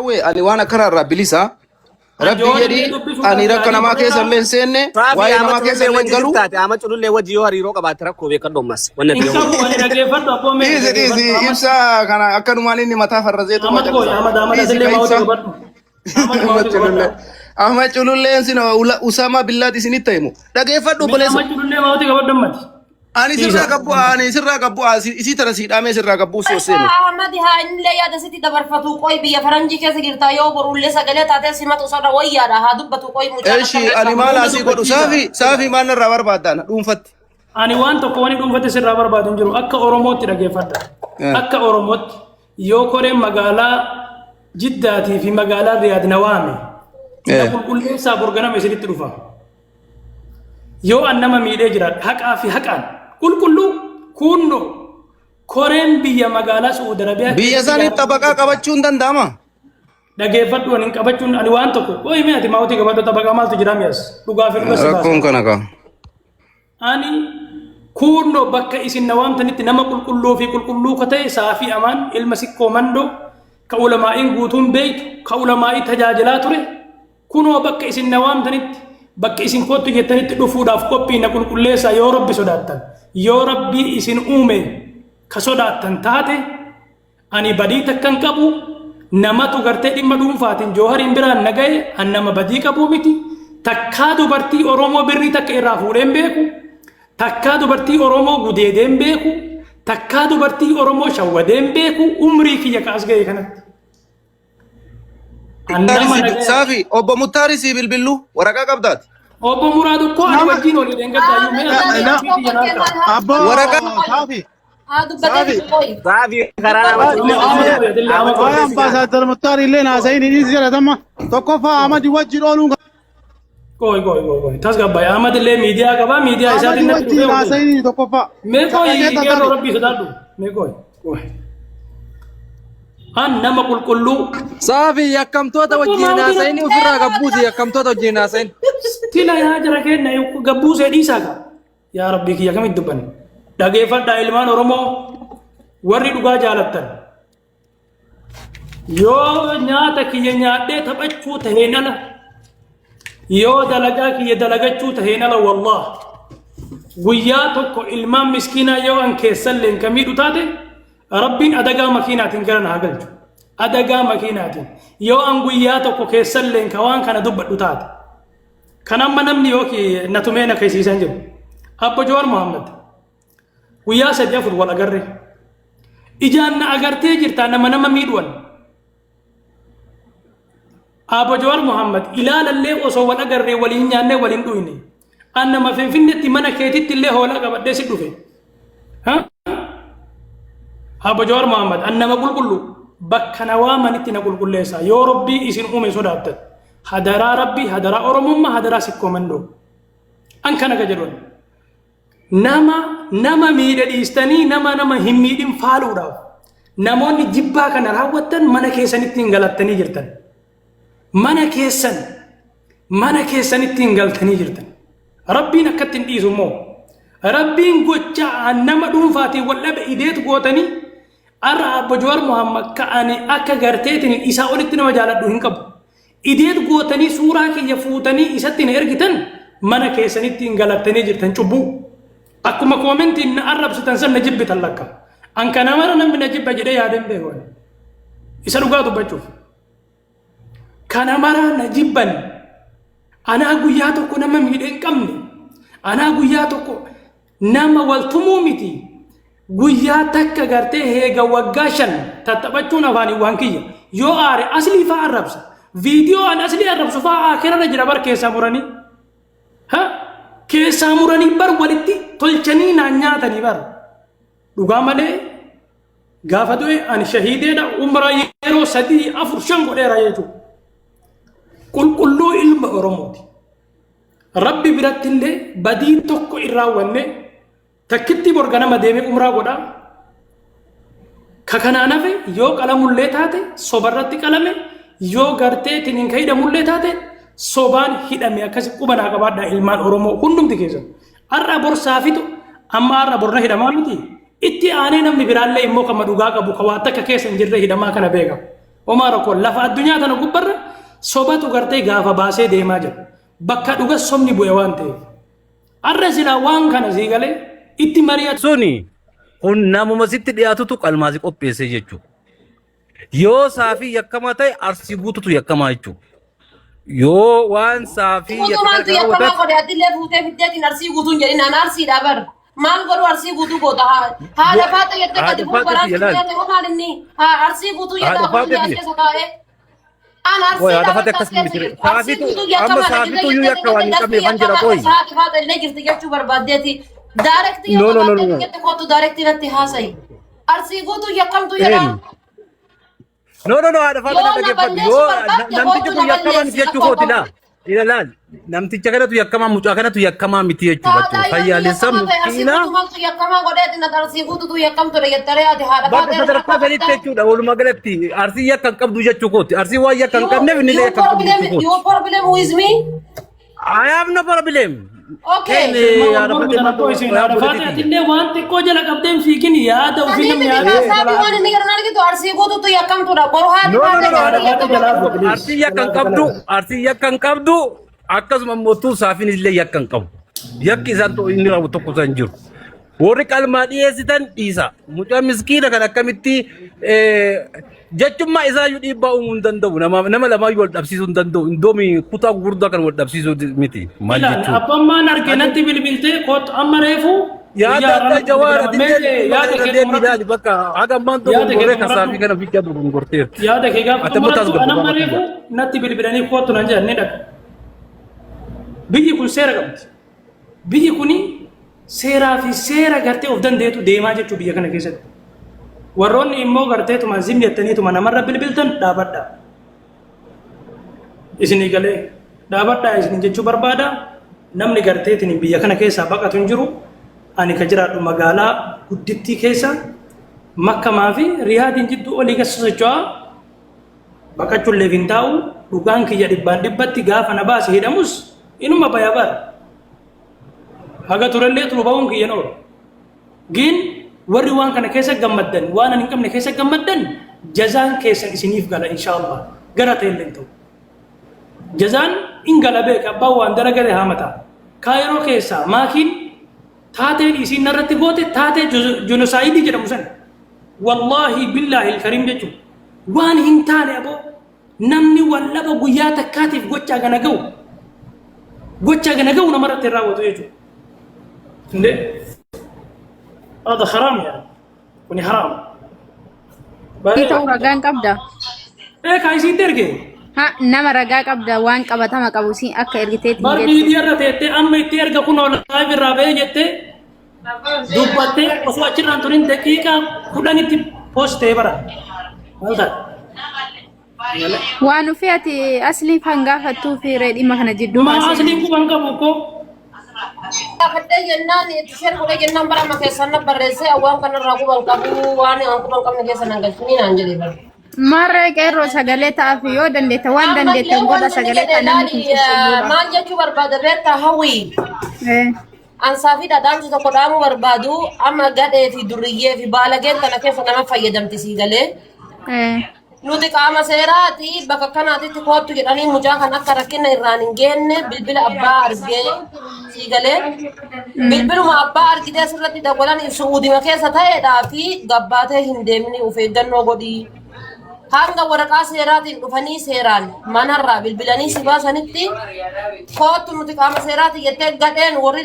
Wee ani waan akkana irraa bilisa. Rabbi Joon jedhi illee dubbisuudhaaf ani rakka yaalii namaa keessa godheera. illee hin seenne Saafi waa'ee Ahmad namaa keessa Culullee illee hin wajji galu. jirtaate Ahmad Culullee wajji yoo hariiroo qabaatte rakkoo beekadhu ammas wanni ati Hin yoo qabu ani dhaggeeffadhu abboo mee Dhiisi dhiisi dhaggeeffadhu Ahmad. ibsaa kana akkanumaan inni mataa farraseetu Ahmad kooy macalisa. Ahmad Ahmad Dhiisi atillee ka maawuti ibsaa. qabadhu. Ahmad Ahmad maawuti Culullee. qabadhu. Ahmad Cululleen sin Usama Billaati isinitti himu. Dhageeffadhu Mee obboleessa. Ahmad Culullee maawuti qabadhu ammati. Ani sirraa qabbu ani sirraa qabbu isii tana sii dhaamee sirraa qabbuu si osseenu. Ahmad haa innillee yaada sitti dabarfatu qoy biyya faranjii keessa jirta yoo borullee sagalee taatee simatu sarra wayyaadha haa dubbatu qoy mucaan Eshi akka ani maal Hunda asii godhu dubbachiisa. saafi saafi maal narraa barbaaddan dhuunfatti. Ani waan tokko wani dhuunfatti sirraa barbaadu hin jiru. Akka Oromootti dhageeffadha. Akka Oromootti yoo koreen magaalaa Jiddaatii fi magaalaa Riyaad na waame na qulqulleessaa borganama isinitti dhufa. Yoo an nama miidhee jiraadhe haqaa fi haqaan qulqulluu kuunnoo koreen biyya magaalaa Su'uud Arabiyaa Biyya keessatti sanitti ijaaramte xabaqaa qabachuun danda'ama. dhageeffadhu ani hin qabachuun ani waan tokko qoyi mee ati maawutii qabadhu xabaqaa maaltu jira mi'as dhugaa fi dhuga si baasa. Rakkoon kana qaba. Ani kuunnoo bakka isin na waamtanitti nama qulqulluu fi qulqulluu ka ta'e Saafii Amaan ilma Sikkoo Mandoo ka ulamaa'iin guutuun beeytu ka ulamaa'ii tajaajilaa ture Kunoo bakka isin na waamtanitti, bakka isin kottu jettanitti dhufuudhaaf qophii na qulqulleessaa yoo Rabbi sodaattan. Yoo Rabbii isin uume ka sodaattan taate, ani badii takka hin qabu, namatu gartee dhimma dhuunfaatiin Joohariin biraan na gaye, an nama badii qabuu miti, takkaa dubartii Oromoo birrii takka irraa fuudhee hin beeku, takkaa dubartii Oromoo gudeedee hin beeku, takkaa dubartii Oromoo shawwadee hin beeku, umrii kiyya ka as gaye kanatti. Annama nagaya. Saafi obbo Muttaari sii bilbillu waraqaa qabdaati. Obbo Muraadu koo ani wajjin olii dheengadda iyyuu mee ati Na- biyya naarkaa. Abboo Waraqaa Saafi haa dubbatee Saafi qoy. Saafi karaa nama Amma amma koo yaadillee amma koo. waa'ee ambaasaadar Muttaar illee naasayin inni jedhatama tokkoffaa Ahmad wajjin ooluun Qoy qoy qoy qoy. Tasgabbaa'e Ahmad illee miidiyaa qaba miidiyaa Ahmad isaatiin natti wajjin dhufee oolu. naasayin tokkoffaa Mee qoy caqasee qeerroo tasafi rabbii sodaadhu. Mee qoy qoy. An nama qulqulluu. Saafi yakkamtoota Obbo wajjin Maamudii haasa'in ofirraa gabbuusi yakkamtoota wajjin haasa'in. Tila yaa jara kenna gabbuusee dhiisaa qaba. Yaa rabbii kiyya kamitti dubbanne. Dhageeffadhaa ilmaan Oromoo warri dhugaa jaalattan. Yoo nyaata kiyya nyaadhee taphachuu taheen ala, yoo dalagaa kiyya dalagachuu taheen ala wallaah guyyaa tokko ilmaan miskiinaa yoo an keessalleen ka miidhu taate rabbiin adagaa makiinaatiin gara na haa galchu. Adagaa makiinaatiin yoo an guyyaa tokko keessalleen ka waan kana dubbadhu taate. Kan amma namni yookiin na tumee na keessiisan jiru. Abbo Jawaar Mohaammed. Guyyaa sadi afur wal agarre. Ijaan na agartee jirtaa nama nama miidhuwan. Aabbo Jawaar Mohaammed ilaalallee osoo wal agarree waliin nyaannee waliin dhuyne. An nama Finfinneetti mana keetitti illee hoolaa qabadhee si dhufe. Ha? Aabbo Jawaar Mohaammed an nama qulqullu bakka na waamanitti na qulqulleessa yoo Rabbii isin uume sodaattan. Hadaraa Rabbii, hadaraa Oromummaa, hadaraa Sikkoo Mandoo. An kana ka jedhu. Nama nama miidhe dhiistanii nama nama hin miidhin faaluudhaaf namoonni jibbaa kana raawwattan mana keessanitti hin galattanii jirtan. Mana keessan mana keessanitti hin galtanii jirtan. Rabbiin akkatti hin dhiisu immoo. Rabbiin gocha nama dhuunfaatiin wal dhabe ideet gootanii har'a Abbo Jawaar Muhammad ka ani akka garteetiin isaa olitti nama jaaladhu hin qabu. Ideet gootanii suuraa kiyya fuutanii isatti na ergitan mana keessanitti hin galattanii jirtan cubbuu. Akkuma koomentiin na arrabsitan san na jibbitan lakka. An kana mara namni na jibba jedhee yaadeen beeku ani. Isa dhugaa dubbachuuf. Kana mara na jibban. Anaa guyyaa tokko nama miidhee hin qabne. Anaa guyyaa tokko Nama wal tumuu miti guyyaa takka gartee heega waggaa 5 tattaphachuun afaaniin waan kiyya yoo aare aslii faa arrabsa viidiyoo an aslii arrabsu faa aakirarra jira bar keessaa muranii ha keessaa muranii bar walitti tolchanii naan nyaatanii bar dhugaa malee gaafa du'e ani shahiideedha umraa yeroo 3 4 5 godheera jechuudha qulqulluu ilma Oromooti. Rabbi biratti illee badii tokko hin raawwanne takkittii bor ganama deemee umraa godha. Ka kanaan hafe yoo qalamullee taate sobarratti qalame yoo gartee tiniin ka hidhamullee taate sobaan hidhame akkasi quba naa qabaadhaa ilmaan Oromoo hundumti keessan. Har'a bor saafitu amma har'a borna hidhamaa miti. Itti aanee namni biraallee immoo kama dhugaa qabu ka waa takka keessa hin jirre hidhamaa kana beeka. Homaa rakkoo lafa addunyaa tana gubbarra sobatu gartee gaafa baasee deemaa jira. Bakka dhuga sobni bu'e waan ta'eef. Har'a silaa waan kana sii galee itti mari'atu. Suni kun namuma sitti dhiyaatutu qalmaa si qopheessee jechuudha. Yoo saafii yakkamaa ta'e arsii guututu yakkamaa jechuudha. Yoo waan saafii Guutuu yakka maaltu kana yakkamaa raawwatan godhe atillee fuutee fiddeetiin arsii guutuun jedhin an arsiidha bar. Maal godhu arsii guutuu goota haadha faata jettee gadi Haadha bu'uu faata baraan tiyya laal. nyaate hoo maal inni haa arsii guutuu jedha Haadha kun faata as tiyya. keessa taa'ee. An Qoy arsiidha haadha faata bakka as akkas keessa miti. jirtu. Arsii Saafitu guutuu amma yakkamaadha saafitu jettee iyyuu jettee yakka waan hin jettee qabneef daftii han jedha yakkamaa qoy. keessa haati faata illee jirti jechuu barbaaddeeti. Daarektii yoo No no no no qabaatteeti no. jette kootu daarektii natti haasa'i. Arsii guutuu yakkamtu jedha. Eenyu? No no no haadha faata Yoo na na dhaggeeffadhu. balleessuu Yoo barbaadde namtichi kootu kun na yakkamaa miti balleessi jechuu rakkoo kooti qabu. laa. Ila laal namticha kanatu yakkamaa mucaa kanatu yakkamaa miti jechuu Taataa jechuudha. yoo Fayyaalessa yakkamaa ta'e arsii miskiinaa guutuu maaltu yakkamaa godheeti na arsii guututu yakkamtudha jettaree ati haadha bakka faatee sadarkaa rakkoo sanitti qabdaa. jechuudha. Walumaa galatti arsii yakka hin qabdu jechuu kooti. Arsii waan yakka hin You qabneef inni illee you yakka hin qabdu problem jechuu kooti. you problem with me? I have no problem. Okay. Kenni Ilma haadha wal faatee mormu maaltu rakkoo isin haadha obboleettii faate tiyya. atillee waan xiqqoo jala qabdee hin fiigin yaada ofii Sanii namni miti yaada kaa ofii saafi jalaa waan inni jedhan argitu arsii guututu yakkamtudha. Boru haati No no faatee no no haadha haadha faate faatee jalaa fi please arsii yakka jalaa hin fi qabdu jalaa. arsii yakka hin qabdu akkasuma immoo saafiin illee yakka hin qabu. Yakki isaan inni raawwatu tokko isaan hin jiru. Warri qalmaa dhiyeessitan dhiisa. Mucaa miskiina kan akkamitti jechummaa isaayyuu dhiibbaa uumuu hin danda'u. Nama lamaayyuu wal dhabsiisuu hin danda'u. Indoomi kutaa gurguddaa kan wal dhabsiisuu miti. Maal Ilaal jechuudha? abbaan maan arge natti bilbiltee kootu amma reefu Yaada guyyaa adda har'aa natti jawaar bilbilama. atillee Mee dhimma yaada kana kee irra deemi xumuradhu. ilaali bakka haga ammaan Yaada kee dogongoree kan xumuradhu. saafii kana fiichaa dogongorteerti. Yaada kee gaafa Ati immoo xumurattu tasgabbii anamma baafata. reefu natti bilbilanii kootu nan jedhan ni dhaqa. Biyyi kun seera qabdi. Biyyi kuni seeraa fi seera gartee of dandeetu deemaa jechuu biyya kana keessatti. Warroonni immoo garteetuma zim jettaniituma namarra bilbiltan dhaabadha. Isinii galee dhaabadhaa isin jechuu barbaada. Namni garteetiin biyya kana keessaa baqatu hin jiru. Ani ka jiraadhu magaalaa guddittii keessa Makkamaa fi Riyaadiin jidduu olii keessa socho'aa. Baqachuulleef hin taa'u. Dhugaan kiyya dhibbaan dhibbatti gaafa na baase hidhamus inuma baya bara. Haga turellee turu ba'uun kiyya oolu. Gin warri waan kana keessa gammaddan waan ani hin qabne keessa gammaddan jazaan keessan isiniif gala inshaallah gara ta'ellee hin ta'u. Jazaan in gala beeka abbaan waan dalagate haamata. Kaayiroo keessaa maakiin taateen isiin narratti goote taatee jonosaayidii jedhamu sana. Wallaahi billaahi kariim jechuun waan hin taane aboo namni wallaba guyyaa takkaatiif gochaa kana ga'u gochaa kana ga'u namarratti hin raawwatu jechuudha. Indee هذا حرام يعني kuni haraam. Ni ta'u ragaan qabda. Ee kaa isiin erge. Ha nama ragaa qabda waan qabatama qabu siin akka ergiteetti Bar hin jettu. miidiyaa irra teettee amma itti erga kun live irraa ba'ee jettee dubbattee osoo achirraan turin daqiiqaa 10tti post ta'ee bara. Maal taate? Waan ofii ati asliif hangaafattuu fi ree dhimma kana jidduu Maa haasa'e. asliin quban qabu koo. Gaafadhee jennaan itti share godhee jennaan bara amma keessan na barreessee waan kanarraa quban qabu waan an quban qabne keessa nan galchini naan jedhee bara. Marree qeerroo sagalee ta'aaf yoo dandeette waan Ammallee dandeettan godha wanni inni sagalee jedhe ta'a namni laali kun qulqulluudha. maal jechuu barbaada beektaa hawwii. Ansaa fi dhadhaamsi tokko dhaamuu barbaadu amma gadhee fi durriyyee fi baalageen tana keessa nama fayyadamti sii galee. Nuti qaama seeraati bakka kanaatitti koottu jedhanii mucaa kan akka rakkina irraan hin geenne bilbila abbaa argee sii galee. Bilbiluma abbaa argitee asirratti dawwalan su'uudima keessa ta'eedhaa fi gabbaatee hin deemni of eeggannoo godhii. Hanga waraqaa seeraatiin dhufanii seeraan manarraa bilbilanii si baasanitti koottu nuti qaama seeraati jettee gadheen warri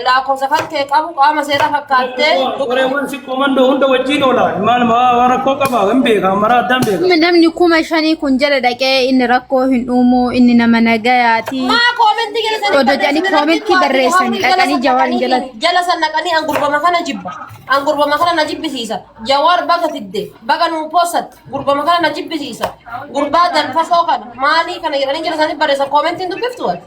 lakkoofsa kan kee qabu qaama seeraa fakkaattee Qoreewwan si komandoo hunda wajjin oola. Maal waan rakkoo qaba hin beeka maraa addaan beeka. Namni 5000 kun jala dhaqee inni rakkoo hin uumu inni nama nagayaati. Maa koomentii jala sanii Odoo jedhanii barreessan koomentii barreessanii dhaqanii jawaar jala. Jala san dhaqanii an gurbama kana jibba. An gurbama kana na jibbisiisa. Jawaar baga fidde baga nuu poosatti gurbama kana na jibbisiisa. Gurbaa danfasoo kana maalii kana jedhanii jala sanii barreessan koomentiin dubbiftu ati.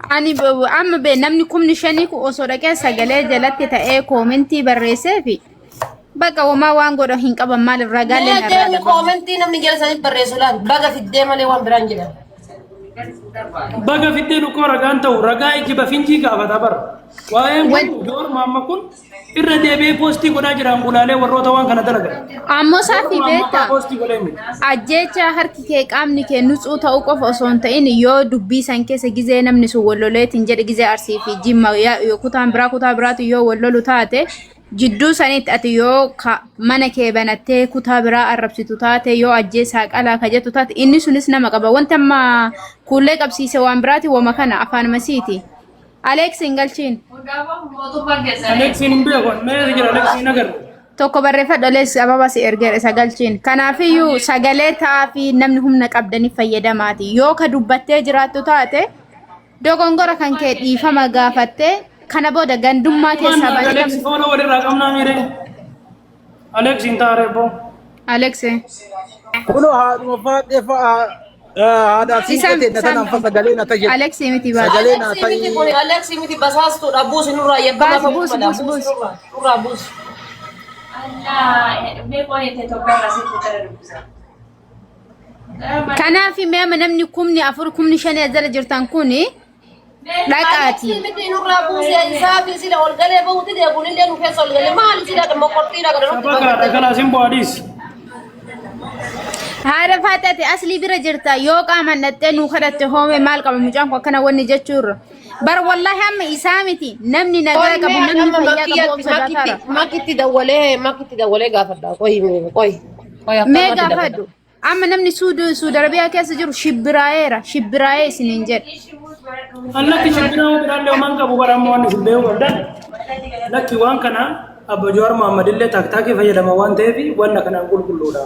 Ani amma be namni 5000 kun osoo dhaqee sagalee jalatti ta'ee koomentii barreessee fi bakka homaa waan godhan hin qaban maal ragaalee Mee narraa deemi dhaban. koomentii namni jala sanii barreessu laal baga fiddee malee waan biraan jedhan. Baga fiddee lukkoo ragaan ta'u ragaa ijjiba finjii gaafata bara. Waa'een kun Joor Maamma kun irra deebi'ee poostii godhaa jira angulaalee warroota waan kana dalagan. Ammoo saafii Maamma beektaa? poostii godhee miti. Ajjeechaa harki kee qaamni kee nutsuu ta'uu qofa osoo hin ta'in yoo dubbii san keessa gizee namni sun walloleetiin jedhe gizee Arsii fi Jimma yoo kutaan biraa kutaa biraatu yoo wallolu taate jidduu sanitti ati yoo ka mana kee banattee kutaa biraa arrabsitu taate yoo ajjeesaa qalaa ka jettu taate inni sunis nama qaba. Wanti amma kuullee qabsiise waan biraati wama kana afaan masiiti. Aleeks hin galchiin. Aleksiin hin beeku. Mee jira Aleksiin agarra. Tokko barreeffadhu Aleeks ababa si ergeera isa galchiin. Kanaafiyyuu sagalee ta'aa fi namni humna qabdaniif fayyadamaati. Yoo ka dubbattee jiraattu taate dogongora kan kee dhiifama gaafattee kana booda gandummaa keessaa baatee Aleksi foona walirraa qabnaa miire. Aleksiin taaree boo. Aleeks. Kunoo haadhuma faadhee fa'a haadhaa fi Isaan ta'e na tanaan fa sagalee na tajaajila. Aleeks miti baate. Sagalee na Aleksi miti ta'i. kun Aleksi miti basaastuudha buusi nurraa yakkamaa Baas ta'uu buus mala buus buusi buus. nurraa nurraa buusi. Kanaaf mee amma namni 4,000 5,000 as jala jirtan kuni dhaqaati. Aleksi miti nurraa buusi isaa fi sila ol galee bahuuti deebiin nu keessa ol galee maali sila mokortiidha gara nutti Saba kana dhagalaa sin bu'aadhiis. Haadha faaxate aslii bira jirta yoo qaamaan dhattee nuu kadhatte hoome maal qaba mucaan kun akkana wanni jechuurra. Bar wallaahi amma isaa miti namni nagaa qabu namni fayyaa qabu of sodaataara. Makitti dawwalee makitti dawwalee gaafadha qoyi qoyi qoyi Mee akkamatti dawwala. gaafadhu amma namni Suudi Arabiyaa keessa jiru shibbiraa'eera shibbiraa'ee isiniin jedha. Lakki shibbiraa biraallee homaan qabu bara amma waan isin beekuu qabdan. Lakki waan kana Abba Jawaar Muhammad illee taaktaakii fayyadama waan ta'eef wanna kanaan qulqulluudha.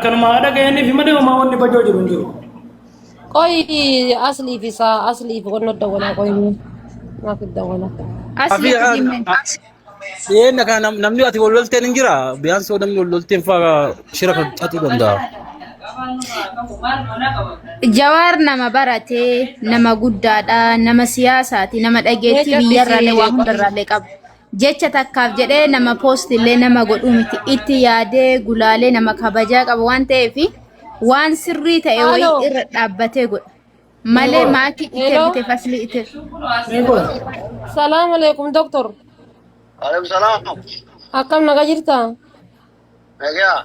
Kanuma haadha ga'eenii fi malee homaa wanni bajoo jiru hin jiru. Qoyi aslii fi isaa aslii fi qonnoo dawwalaa qoyi makitti dawwalaa. Aslii Afi miti Dhiyeenya kana namni ati wal lolteen hin jira. Biyaan soo namni wal lolteen fa'aa shira kan xaxuu danda'a. Jawaar nama baratee, nama guddaadha, nama siyaasaati, nama dhageettii biyyarraallee waa hundarraallee qabu. Jecha takkaaf jedhee nama post illee nama godhuu miti. Itti yaadee gulaalee nama kabajaa qabu waan ta'eef waan sirrii ta'e wayii Haaloo. irra dhaabbatee godha. Malee maakii itti Hello. ergite faslii itti. Salaam alaikum doktor. Alaikum salaam. Akkam naga jirta? Nagaa.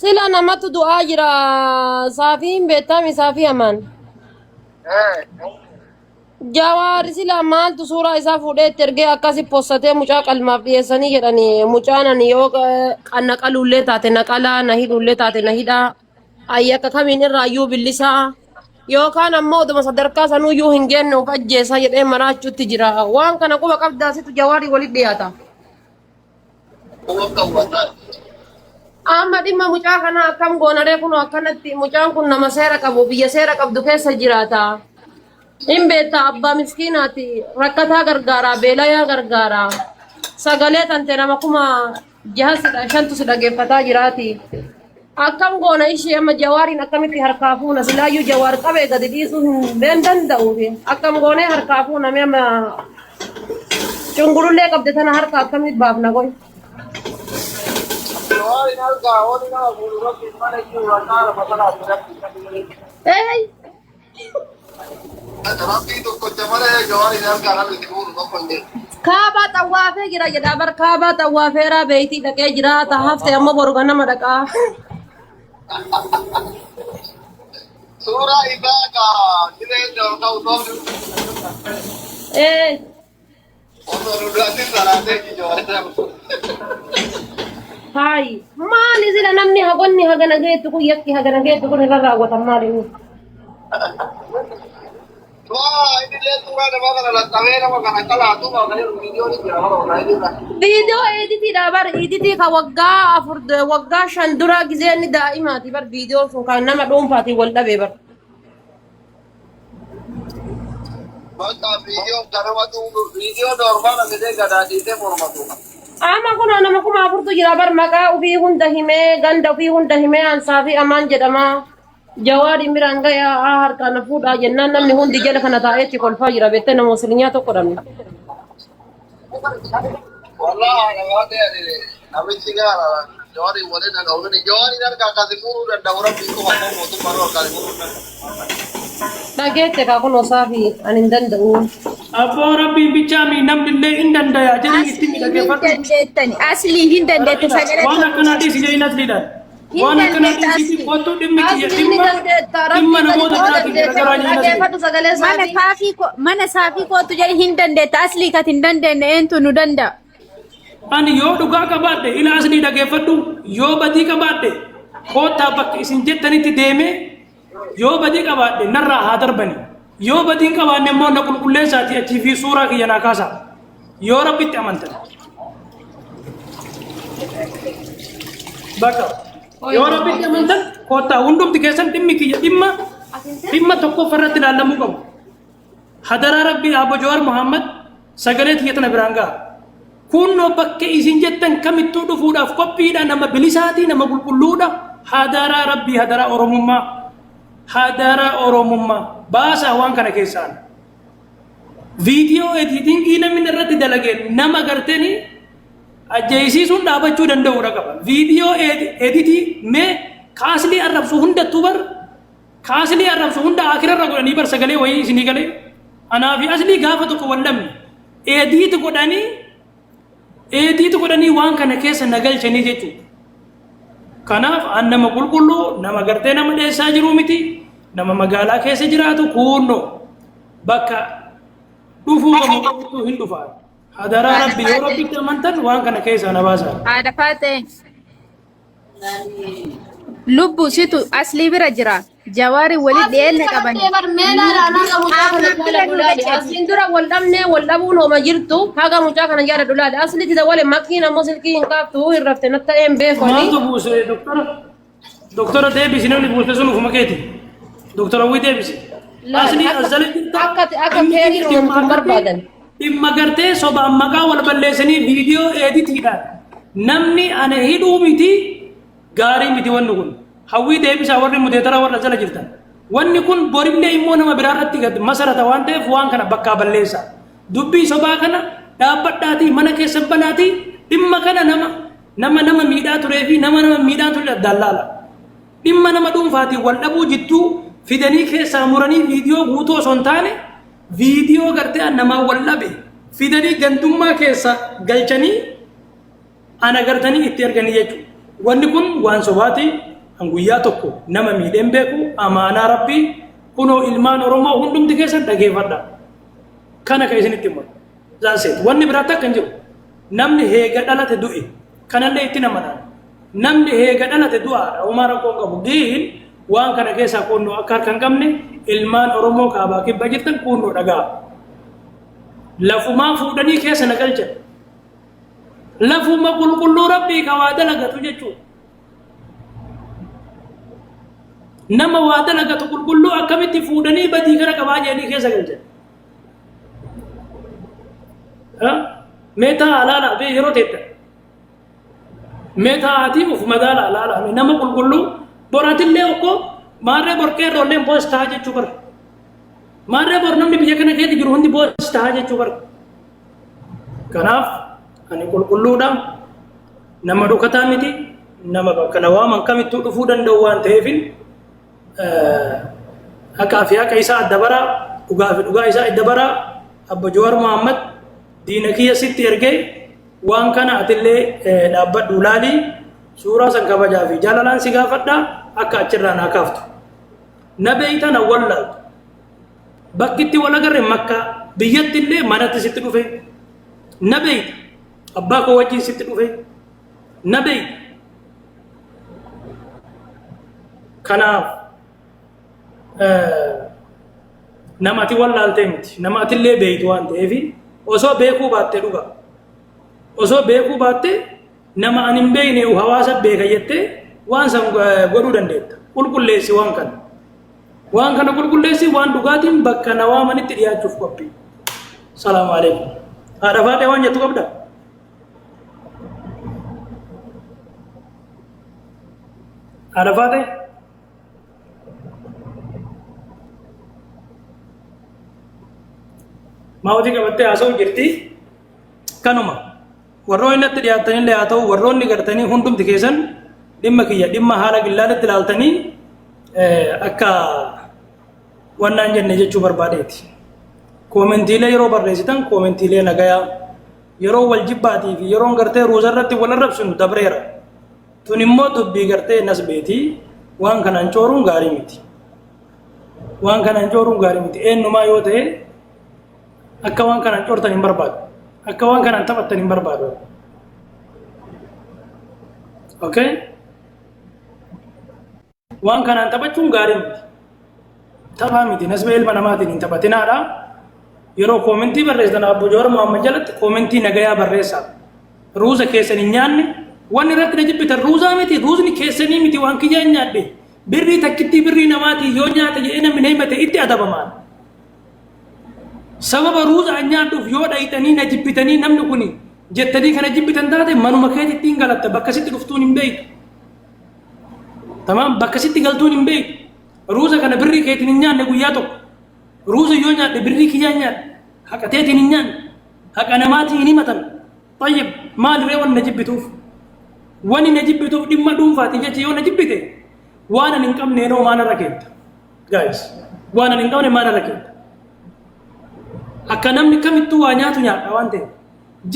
Sila namatu du'aa jira. Saafiin beektami saafii hamaan. Jawaari sila maaltu suuraa isaa fuudhee itti ergee akkasi possatee mucaa qalmaaf dhiyeessanii jedhanii mucaan ani yoo na qaluullee taate na qalaa na hidhuullee taate na hidhaa ayyakka kamiin irraa iyyuu billisaa yookaan ammoo oduma sadarkaa sanuyyuu hin geenne of ajjeesaa jedhee maraachuutti jira waan kana quba qabdaa situ jawaarii walitti dhiyaata. Amma dhimma mucaa kana akkam goonaree kun akkanatti mucaan kun nama seera qabu biyya seera qabdu keessa jiraata. Hin beektaa abbaa miskiinaati rakkataa gargaaraa beelayaa gargaaraa sagalee tante nama 6,500 si dhageeffataa jiraati. Akkam goona ishee amma jawaariin akkamitti harkaa fuuna silaayyuu jawaar qabee gadi dhiisuu hin danda'u. Akkam goonee harkaa fuuna mee amma cungurullee qabde tana harka akkamitti baafna goy. Jawaariin argaa wanni nama fuudhu rabbi mana jiru rakkaa lafa sanaati rabbi. Ee Rabbii tokkocha malee jawaariin argaa namni itti fuudhu tokko hin jiru. Kaabaa xawwaafee jira jedha bar kaabaa xawwaafeeraa beeytii dhaqee jira ta hafte ammoo boru ganama dhaqaa. Suuraa isaa ka jireenya ol ka'u toofni Ee osoo nu salaatee jawaariin. Hayi maali sila namni hagonni hagana geettu kun yakki hagana geettu kun irra raawwatan maali inni? Waa inni illee suuraa nama kana laxxabee nama kana qalaatu kana viidiyoon jira bara online irra. Viidiyoo editiidha bar editii ka waggaa 4 waggaa 5 dura gizee inni daa'imaati bar viidiyoon sun kan nama dhuunfaatiin wal dhabee bar. Bakka viidiyoon kanamatu viidiyoo normaala jedhee gadaa dhiisee mormatu. Amma kun nama 4,000tu jira bar maqaa ofii hunda himee ganda ofii hunda himee ansaa fi amaan jedhama. Jawaariin biraan gaya haa harkaan na fuudhaa jennaan namni hundi jala kana taa'eetti kolfaa jira beektee nama musliimaa tokko dhabne. Wallahi nama ta'e namichi gaara. Jawaariin waliin hin oolini. Jawaariin harka akkasii fuudhuu danda'u rabbiin qofa immoo mootummaan harkaa fuudhuu danda'u. Dhageette kaa kun osaafi ani hin danda'u. Abboo rabbiin bichaa mi namni illee hin danda'a jedhii itti Aslii hin midhageeffadhu. dandeettani. Aslii hin dandeette sagalee Waan akkanaa dhiisi jedhiin asliidhaan. Hin Waan akkanaa dandeetta dhiisiitii asli. kottu dhimmi kiyya Asli ni dhimma dandeetta dhimma rabbii gadi namoota ta'uu biraatiin dandeetta garagaraa jedhiin asli. dhageeffadhu sagalee Mana isaatii. saafii ko mana saafii kootu jedhi hin dandeetta. Aslii kat hin dandeenye eentu nu danda'a. Ani yoo dhugaa qabaadhe ila aslii dhageeffadhu yoo badii qabaadhe koottaa bakka isin jettanitti deemee yoo badii qabaadhe narraa haa darbani. Yoo badii hin qabaanne immoo na qulqulleessaatii achii fi suuraa kiyya naa kaasaa. Yoo rabbitti amantan. Bakka yoo rabbitti amantan koottaa hundumti keessan dhimmi kiyya dhimma dhimma tokkoffaa irratti ilaalamuu qabu. Hadaraa Rabbii Aabbo Jawaar Mohaammed sagalee tiyya tana biraan ga'a. Kunnoo bakka isin jettan kamittuu dhufuudhaaf qophiidha nama bilisaatii nama qulqulluudha. Hadaraa Rabbii hadaraa Oromummaa. Hadaraa Oromummaa. Baasaa waan kana keessaan. Viidiyoo editingii namni irratti dalage nama gartanii ajjeesiisuun dhaabachuu danda'uudha qaba. Viidiyoo editii mee kaaslii arrabsu hundattuu bar Ka aslii arrabsu hunda aakirarra godhanii bar sagalee wayii isinii galee anaa fi aslii gaafa tokko wal dhabne eediiti godhanii eediiti godhanii waan kana keessa na galchanii jechuudha. Kanaaf an nama qulqulluu nama gartee nama dheessaa jiruu miti nama magaalaa keessa jiraatu kuunnoo bakka dhufuu qabu qabutu hin dhufaa. Hadaraa rabbi yoo rabbitti amantan waan kana keessaa na baasaa. Haadha faatee. Lubbu situ aslii bira jira. Jawaari wali dhiyeenya qaban. Qaama bira nu dhaqe. Asliin dura wal dhabnee wal dhabuun homa jirtu haga mucaa kana jaaladhu laale aslitti dawale makiin ammoo silkii hin kaaftu hin rafte natti ta'een beekoni. Maaltu buuse doktora? Doktora deebisi namni buuse sun ufuma keeti. Doktora Hawwii deebisi. Aslii as jala jirta. Akka akka keerii uumamtu hin barbaadan. Dhimma gartee sobaan maqaa wal balleessanii viidiyoo eeditiidhaan namni ana hidhuu miti gaarii miti wanni kun. Hawwii deebisaa warri muteetara warra jala jirtan. Wanni kun borillee immoo nama biraa irratti gad masarata waan ta'eef waan kana bakkaa balleessaa. Dubbii sobaa kana dhaabbadhaatii mana keessan banaatii dhimma kana nama nama nama miidhaa turee fi nama nama miidhaa ture addaan laala. Dhimma nama dhuunfaatiin wal dhabuu jidduu fidanii keessaa muranii viidiyoo guutuu osoo hin taane viidiyoo gartee an namaan wal dhabe fidanii gandummaa keessa galchanii ana gartanii itti erganii jechuudha. Wanni kun waan sobaati. An guyyaa tokko nama miidheen beeku amaanaa rabbii kunoo ilmaan Oromoo hundumti keessan dhageeffadha. Kana kan isinitti himu. That's it. Wanni biraa takka hin jiru. Namni heega dhalate du'e. Kanallee itti namanaan. Namni heega dhalate du'aadha. Homaa rakkoo hin qabu. Giin waan kana keessaa kunnoo akka harka hin qabne ilmaan Oromoo kaabaa kibba jirtan kunnoo dhagaa. Lafumaa fuudhanii keessa na galchan. Lafuma qulqulluu rabbii ka waa dalagatu jechuudha. Nama waa dalagatu qulqulluu akkamitti fuudhanii badii kana qabaa jedhanii keessa galchan. Mee taa'aa laalaa bee yeroo teettan. Mee taa'aatii of madaalaa laalaa mee nama qulqulluu boratillee okkoo maarree bor qeerroolleen boos ta'a jechuu bara. Maarree bor namni biyya kana keessa jiru hundi boos ta'a jechuu bara. Kanaaf ani qulqulluudha nama dhokataa miti nama bakka na waaman kamittuu dhufuu danda'u waan ta'eefin haqaa fi haqa isaa adda baraa dhugaa fi dhugaa isaa adda baraa abba Jawaar Muhammad diina kiyya sitti ergee waan kana atillee dhaabbadhu laali suuraa san kabajaa fi jaalalaan si gaafadha akka achirraa naa kaaftu. Na beeyta na wallaaltu. Bakki itti wal agarre makkaa biyyatti illee manatti sitti dhufe. Na beeyta abbaa koo wajjin sitti dhufe. Na beeyta. Kanaaf nama ati wallaaltee miti nama atillee beeytu waan ta'eef osoo beekuu baattee dhugaa osoo beekuu baattee nama ani hin beekne hawaasa beeka jettee waan san godhuu dandeetta qulqulleessi waan kana waan kana qulqulleessi waan dhugaatiin bakka na waamanitti dhiyaachuuf qophii salaamu alaikum haadha faadhee waan jettu qabda haadha faadhee Maawwatii qabattee haasa'u jirti. Kanuma. Warroonni natti dhiyaattanillee haa ta'u, warroonni gartanii hundumti keessan dhimma kiyya dhimma haala gillaalitti ilaaltanii akka wannaan jenne jechuu barbaadeeti. Koomentiilee yeroo barreessitan koomentiilee nagayaa, yeroo wal jibbaatii fi yeroon gartee ruuza irratti wal arrabsinu dabreera. Tun immoo dubbii gartee nasbeetii, waan kanaan cooruun gaarii miti. Waan kanaan cooruun gaarii miti. Eenyumaa yoo ta'e akka waan kanaan coortan hin barbaadu. Akka waan kanaan taphattan hin barbaadu. Okay? Waan kanaan taphachuun gaarii miti. Taphaa miti. Nasbee ilma namaatiin hin taphatinaadha. Yeroo koomentii barreessitan Abbo Jawaar Muhammad jalatti koomentii nagayaa barreessaa. Ruuza keessan hin nyaanne. Wanni irratti na jibbitan ruuzaa miti. Ruuzni keessanii miti, waan kiyyaa hin nyaadhe. Birrii takkittii birrii namaatii yoo nyaate jedhee namni na himate itti adabamaan. Sababa ruuza an nyaadhuuf yoo dhayxanii na jibbitanii, namni kun jettanii kana jibbitan taate, manuma keetitti hin galatta, bakka sitti dhuftuun hin beektu. Tamaam, bakka sitti galtuun hin beektu. Ruuza kana birrii keetiin hin nyaanne guyyaa tokko. Ruuza yoo nyaadhe birrii kiyyaa nyaadhe. Haqa teetiin hin nyaanne. Haqa namaatiin hin himatan. Tayyib, maaliree wanni na jibbituuf? Wanni na jibbituuf dhimma dhuunfaatiin jecha yoo na jibbite, waan ani hin qabne noo maal irra keetta? Guys, waan ani hin qabne maal irra keetta? Akka namni kamittuu waa nyaatu nyaadha waan ta'eef.